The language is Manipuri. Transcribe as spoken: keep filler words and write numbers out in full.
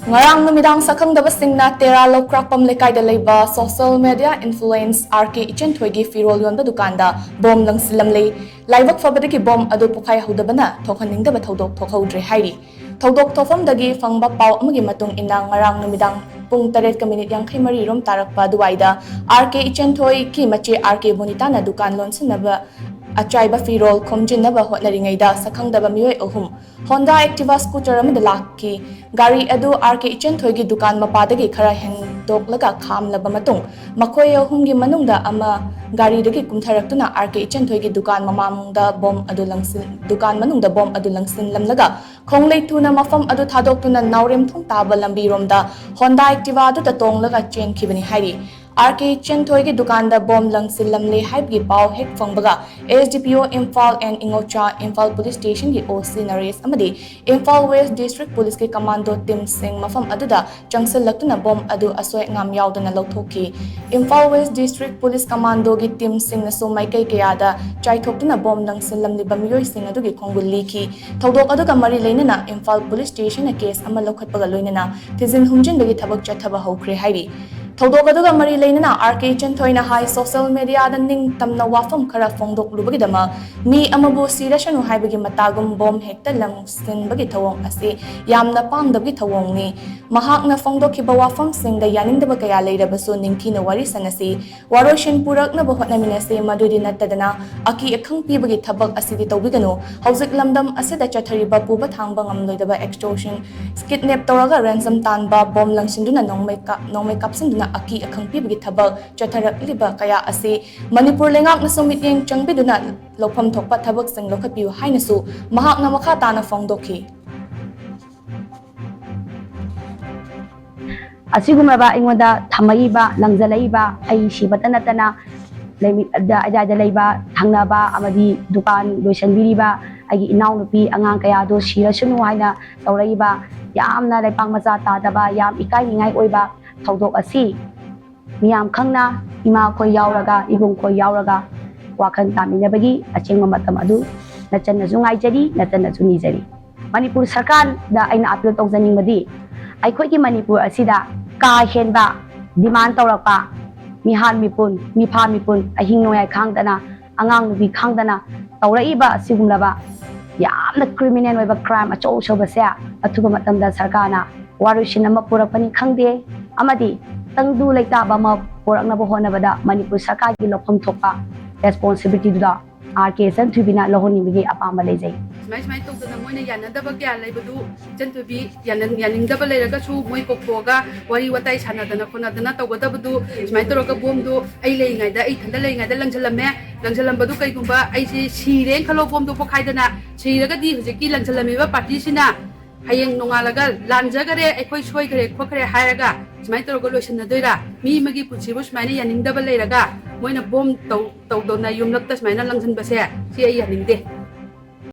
ꯉꯔꯥꯡ ꯅꯨꯃꯤꯗꯥꯡ ꯁꯛꯈꯪꯗꯕꯁꯤꯡꯅ ꯇꯦꯔꯥ ꯂꯧꯀ꯭ꯔꯥꯛꯄꯝ ꯂꯩꯀꯥꯏꯗ ꯂꯩꯕ social media influence R K ꯏꯆꯦꯟꯊꯣꯏꯒꯤ ꯐꯤꯔꯣꯜ ꯌꯣꯟꯕ ꯗꯨꯀꯥꯟꯗ ꯕꯣꯝ ꯂꯪꯁꯤꯜꯂꯝꯂꯦ꯫ ꯂꯥꯏꯕꯛ ꯐꯕꯗꯒꯤ ꯕꯣꯝ ꯑꯗꯨ ꯄꯣꯈꯥꯏꯍꯧꯗꯕꯅ ꯊꯣꯛꯍꯟꯅꯤꯡꯗꯕ ꯊꯧꯗꯣꯛ ꯊꯣꯛꯍꯧꯗ꯭ꯔꯦ ꯍꯥꯏꯔꯤ꯫ ꯊꯧꯗꯣꯛ ꯊꯣꯛꯐꯝꯗꯒꯤ ꯐꯪꯕ ꯄꯥꯎ ꯑꯃꯒꯤ ꯃꯇꯨꯡ ꯏꯟꯅ, ꯉꯔꯥꯡ ꯅꯨꯃꯤꯗꯥꯡ ꯄꯨꯡ ꯇꯔꯦꯠꯀ ꯃꯤꯅꯤꯠ ꯌꯥꯡꯈꯩ ꯃꯔꯤ ꯔꯣꯝ ꯇꯥꯔꯛꯄ ꯑꯗꯨꯋꯥꯏꯗ R K ꯏꯆꯦꯟꯊꯣꯏꯒꯤ ꯃꯆꯦ R K ꯕꯣꯅꯤꯇꯥꯅ ꯗꯨꯀꯥꯟ ꯂꯣꯟꯁꯤꯟꯅꯕ ꯑꯆꯥꯏꯕ ꯐꯤꯔꯣꯜ ꯈꯣꯝꯖꯤꯟꯅꯕ ꯍꯣꯠꯅꯔꯤꯉꯩꯗ ꯁꯛꯈꯪꯗꯕ ꯃꯤꯑꯣꯏ ꯑꯍꯨꯝ Honda Activa scooter ꯑꯃꯗ ꯂꯥꯛꯈꯤ꯫ ꯒꯥꯔꯤ ꯑꯗꯨ R K ꯏꯆꯦꯟꯊꯣꯏꯒꯤ ꯗꯨꯀꯥꯟ ꯃꯄꯥꯗꯒꯤ ꯈꯔ ꯍꯦꯟꯗꯣꯛꯂꯒ ꯈꯥꯝꯂꯕ ꯃꯇꯨꯡ, ꯃꯈꯣꯏ ꯑꯍꯨꯝꯒꯤ ꯃꯅꯨꯡꯗ ꯑꯃ ꯒꯥꯔꯤꯗꯒꯤ ꯀꯨꯝꯊꯔꯛꯇꯨꯅ R K ꯏꯆꯦꯟꯊꯣꯏꯒꯤ ꯗꯨꯀꯥꯟ ꯃꯃꯥꯡꯗ ꯕꯣꯝ ꯑꯗꯨ ꯂꯪꯁꯤꯟ-, ꯗꯨꯀꯥꯟ ꯃꯅꯨꯡꯗ ꯕꯣꯝ ꯑꯗꯨ ꯂꯪꯁꯤꯟꯂꯝꯂꯒ, ꯈꯣꯡꯂꯩ ꯊꯨꯅ ꯃꯐꯝ ꯑꯗꯨ ꯊꯥꯗꯣꯛꯇꯨꯅ ꯅꯥꯎꯔꯦꯝꯊꯣꯡ ꯇꯥꯕ ꯂꯝꯕꯤꯔꯣꯝꯗ Honda Activa ꯑꯗꯨꯗ ꯇꯣꯡꯂꯒ ꯆꯦꯟꯈꯤꯕꯅꯤ ꯍꯥꯏꯔꯤ꯫ R K ꯏꯆꯦꯟꯊꯣꯏꯒꯤ ꯗꯨꯀꯥꯟꯗ ꯕꯣꯝ ꯂꯪꯁꯤꯜꯂꯝꯂꯦ ꯍꯥꯏꯕꯒꯤ ꯄꯥꯎ ꯍꯦꯛ ꯐꯪꯕꯒ, S D P O Imphal and ꯏꯉꯧꯆꯥ Imphal police station ꯒꯤ O C ꯅꯔꯦꯁ ꯑꯃꯗꯤ ꯏꯝꯐꯥꯜ West District Police ꯀꯤ commando team ꯁꯤꯡ ꯃꯐꯝ ꯑꯗꯨꯗ ꯆꯪꯁꯤꯜꯂꯛꯇꯨꯅ ꯕꯣꯝ ꯑꯗꯨ ꯑꯁꯣꯏ ꯑꯉꯥꯝ ꯌꯥꯎꯗꯅ ꯂꯧꯊꯣꯛꯈꯤ꯫ Imphal West District Police Commando ꯒꯤ team ꯁꯤꯡꯅꯁꯨ ꯃꯥꯏꯀꯩ ꯀꯌꯥꯗ ꯆꯥꯏꯊꯣꯛꯇꯨꯅ ꯕꯣꯝ ꯂꯪꯁꯤꯜꯂꯝꯂꯤꯕ ꯃꯤꯑꯣꯏꯁꯤꯡ ꯑꯗꯨꯒꯤ ꯈꯣꯡꯒꯨꯜ ꯂꯤꯈꯤ꯫ ꯊꯧꯗꯣꯛ ꯑꯗꯨꯒ ꯃꯔꯤ ꯂꯩꯅꯅ ꯏꯝꯐꯥꯜ Police Station ꯅ case ꯑꯃ ꯂꯧꯈꯠꯄꯒ ꯂꯣꯏꯅꯅ ꯊꯤꯖꯤꯟ ꯍꯨꯝꯖꯤꯟꯕꯒꯤ ꯊꯕꯛ ꯆꯠꯊꯕ ꯍꯧꯈ꯭ꯔꯦ ꯍꯥꯏꯔꯤ꯫ ꯊꯧꯗꯣꯛ ꯑꯗꯨꯒ ꯃꯔꯤ ꯂꯩꯅꯅ R K ꯏꯆꯦꯟꯊꯣꯏꯅ ꯍꯥꯏ, social media ꯗ ꯅꯤꯡꯇꯝꯅ ꯋꯥꯐꯝ ꯈꯔ ꯐꯣꯡꯗꯣꯛꯂꯨꯕꯒꯤꯗꯃꯛ ꯃꯤ ꯑꯃꯕꯨ ꯁꯤꯔꯁꯅꯨ ꯍꯥꯏꯕꯒꯤ ꯃꯇꯥꯒꯨꯝ ꯕꯣꯝ ꯍꯦꯛꯇ ꯂꯪꯁꯤꯟꯕꯒꯤ ꯊꯧꯑꯣꯡ ꯑꯁꯤ ꯌꯥꯝꯅ ꯄꯥꯡꯗꯕꯒꯤ ꯊꯧꯑꯣꯡꯅꯤ꯫ ꯃꯍꯥꯛꯅ ꯐꯣꯡꯗꯣꯛꯈꯤꯕ ꯋꯥꯐꯝꯁꯤꯡꯗ ꯌꯥꯅꯤꯡꯗꯕ ꯀꯌꯥ ꯂꯩꯔꯕꯁꯨ ꯅꯤꯡꯊꯤꯅ ꯋꯥꯔꯤ ꯁꯥꯅꯁꯤ, ꯋꯥꯔꯣꯏꯁꯤꯟ ꯄꯨꯔꯛꯅꯕ ꯍꯣꯠꯅꯃꯤꯟꯅꯁꯤ, ꯃꯗꯨꯗꯤ ꯅꯠꯇꯗꯅ ꯑꯀꯤ ꯑꯈꯪ ꯄꯤꯕꯒꯤ ꯊꯕꯛ ꯑꯁꯤꯗꯤ ꯇꯧꯕꯤꯒꯅꯨ꯫ ꯍꯧꯖꯤꯛ ꯂꯝꯗꯝ ꯑꯁꯤꯗ ꯆꯠꯊꯔꯤꯕ ꯄꯨꯕ ꯊꯥꯡꯕ ꯉꯝꯂꯣꯏꯗꯕ extortion, kidnap ꯇꯧꯔꯒ ransom ꯇꯥꯟꯕ, ꯕꯣꯝ ꯂꯪꯁꯤꯟꯗꯨꯅ ꯅꯣꯡꯃꯩ ꯀꯥꯞ-, ꯅꯣꯡꯃꯩ ꯀꯥꯞꯁꯤꯟꯗꯨꯅ ꯑꯀꯤ ꯑꯈꯪ ꯄꯤꯕꯒꯤ ꯊꯕꯛ ꯆꯠꯊꯔꯛꯂꯤꯕ ꯀꯌꯥ ꯑꯁꯤ ꯃꯅꯤꯄꯨꯔ ꯂꯩꯉꯥꯛꯅꯁꯨ ꯃꯤꯠꯌꯦꯡ ꯆꯪꯕꯤꯗꯨꯅ ꯂꯧꯐꯝ ꯊꯣꯛꯄ ꯊꯕꯛꯁꯤꯡ ꯂꯧꯈꯠꯄꯤꯌꯨ ꯍꯥꯏꯅꯁꯨ ꯃꯍꯥꯛꯅ ꯃꯈꯥ ꯇꯥꯅ ꯐꯣꯡꯗꯣꯛꯈꯤ꯫ ꯑꯁꯤꯒꯨꯝꯂꯕ ꯑꯩꯉꯣꯟꯗ ꯊꯝꯃꯛꯏꯕ, ꯂꯪꯖꯜꯂꯛꯏꯕ, ꯑꯩ ꯁꯤꯕꯇ ꯅꯠꯇꯅ ꯂꯩꯃꯤ-, ꯑꯗ-, ꯑꯗ꯭ꯋꯥꯏꯗ ꯂꯩꯕ ꯊꯪꯅꯕ ꯑꯃꯗꯤ ꯗꯨꯀꯥꯟ ꯂꯣꯏꯁꯟꯕꯤꯔꯤꯕ ꯑꯩꯒꯤ ꯏꯅꯥꯎꯅꯨꯄꯤ, ꯑꯉꯥꯡ ꯀꯌꯥꯗꯣ ꯁꯤꯔꯁꯅꯨ ꯍꯥꯏꯅ ꯇꯧꯔꯛꯏꯕ ꯌꯥꯝꯅ ꯂꯩꯄꯥꯛ ꯃꯆꯥ ꯇꯥꯗꯕ, ꯌꯥꯝ ꯏꯀꯥꯏꯅꯤꯡꯉꯥꯏ ꯑꯣꯏꯕ ꯊꯧꯗꯣꯛ ꯑꯁꯤ ꯃꯤꯌꯥꯝ ꯈꯪꯅ ꯏꯃꯥꯈꯣꯏ ꯌꯥꯎꯔꯒ, ꯏꯕꯨꯡꯈꯣꯏ ꯌꯥꯎꯔꯒ ꯋꯥꯈꯜ ꯇꯥꯃꯤꯟꯅꯕꯒꯤ ꯑꯁꯦꯡꯕ ꯃꯇꯝ ꯑꯗꯨ ꯅꯆꯟꯅꯁꯨ ꯉꯥꯏꯖꯔꯤ, ꯅꯆꯟꯅꯁꯨ ꯅꯤꯖꯔꯤ꯫ ꯃꯅꯤꯄꯨꯔ ꯁꯔꯀꯥꯔꯗ ꯑꯩꯅ ꯑꯥꯄꯤꯜ ꯇꯧꯖꯅꯤꯡꯕꯗꯤ, ꯑꯩꯈꯣꯏꯒꯤ ꯃꯅꯤꯄꯨꯔ ꯑꯁꯤꯗ ꯀꯥ ꯍꯦꯟꯕ ꯗꯤꯃꯥꯟ ꯇꯧꯔꯛꯄ, ꯃꯤꯍꯥꯠ ꯃꯤꯄꯨꯟ, ꯃꯤꯐꯥ ꯃꯤꯄꯨꯟ, ꯑꯍꯤꯡ ꯅꯣꯡꯌꯥꯏ ꯈꯥꯡꯗꯅ, ꯑꯉꯥꯡ ꯅꯨꯄꯤ ꯈꯥꯡꯗꯅ ꯇꯧꯔꯛꯏꯕ ꯑꯁꯤꯒꯨꯝꯂꯕ ꯌꯥꯝꯅ ꯀ꯭ꯔꯤꯃꯤꯅꯦꯜ ꯑꯣꯏꯕ ꯀ꯭ꯔꯥꯏꯝ ꯑꯆꯧ ꯑꯆꯧꯕꯁꯦ ꯑꯊꯨꯕ ꯃꯇꯝꯗ ꯁꯔꯀꯥꯔꯅ ꯋꯥꯔꯣꯏꯁꯤꯟ ꯑꯃ ꯄꯨꯔꯛꯄꯅꯤ ꯈꯪꯗꯦ, ꯑꯃꯗꯤ ꯇꯪꯗꯨ ꯂꯩꯇꯥꯕ ꯑꯃ ꯄꯨꯔꯛꯅꯕ ꯍꯣꯠꯅꯕꯗ ꯃꯅꯤꯄꯨꯔ ꯁꯔꯀꯥꯔꯒꯤ ꯂꯧꯐꯝ ꯊꯣꯛꯄ ꯔꯦꯁꯄꯣꯟꯁꯤꯕꯤꯂꯤꯇꯤꯗꯨꯗ ꯑꯥꯔ ꯀꯦ ꯏꯆꯟꯊꯣꯏꯕꯤꯅ ꯂꯧꯍꯟꯅꯤꯡꯕꯒꯤ ꯑꯄꯥꯝꯕ ꯂꯩꯖꯩ꯫ ꯁꯨꯃꯥꯏ ꯁꯨꯃꯥꯏꯅ ꯇꯧꯗꯅ ꯃꯣꯏꯅ ꯌꯥꯅꯗꯕ ꯀꯌꯥ ꯂꯩꯕꯗꯨ ꯏꯆꯟꯊꯣꯏꯕꯤ ꯌꯥꯅ-, ꯌꯥꯅꯤꯡꯗꯕ ꯂꯩꯔꯒꯁꯨ ꯃꯣꯏ ꯀꯧꯊꯣꯛꯑꯒ ꯋꯥꯔꯤ ꯋꯥꯇꯥꯏ ꯁꯥꯟꯅꯗꯅ ꯈꯣꯠꯅꯗꯅ ꯇꯧꯒꯗꯕꯗꯨ, ꯁꯨꯃꯥꯏꯅ ꯇꯧꯔꯒ ꯕꯣꯝꯗꯨ ꯑꯩ ꯂꯩꯔꯤꯉꯩꯗ, ꯑꯩ ꯏꯊꯟꯗ ꯂꯩꯔꯤꯉꯩꯗ ꯂꯪꯁꯤꯜꯂꯝꯃꯦ꯫ ꯂꯪꯁꯤꯜꯂꯝꯕꯗꯨ ꯀꯩꯒꯨꯝꯕ ꯑꯩꯁꯦ ꯁꯤꯔꯦꯅ ꯈꯜꯂꯣ, ꯕꯣꯝꯗꯨ ꯄꯣꯈꯥꯏꯗꯅ ꯁꯤꯔꯒꯗꯤ ꯍꯧꯖꯤꯛꯀꯤ ꯂꯪꯁꯤꯜꯂꯝꯃꯤꯕ ꯄꯥꯔꯇꯤꯁꯤꯅ ꯍꯌꯦꯡ ꯅꯣꯡꯉꯥꯜꯂꯒ ꯂꯥꯟꯖꯈꯔꯦ, ꯑꯩꯈꯣꯏ ꯁꯣꯏꯈꯔꯦ ꯈꯣꯠꯈꯔꯦ ꯍꯥꯏꯔꯒ ꯁꯨꯃꯥꯏꯅ ꯇꯧꯔꯒ ꯂꯣꯏꯁꯤꯟꯅꯗꯣꯏꯔꯥ? ꯃꯤ ꯑꯃꯒꯤ ꯄꯨꯟꯁꯤꯕꯨ ꯁꯨꯃꯥꯏꯅ ꯌꯥꯅꯤꯡꯗꯕ ꯂꯩꯔꯒ ꯃꯣꯏꯅ ꯕꯣꯝ ꯇꯧ-, ꯇꯧꯗꯧꯅ ꯌꯨꯝꯂꯛꯇ ꯁꯨꯃꯥꯏꯅ ꯂꯪꯁꯤꯟꯕꯁꯦ, ꯁꯤ ꯑꯩ ꯌꯥꯅꯤꯡꯗꯦ꯫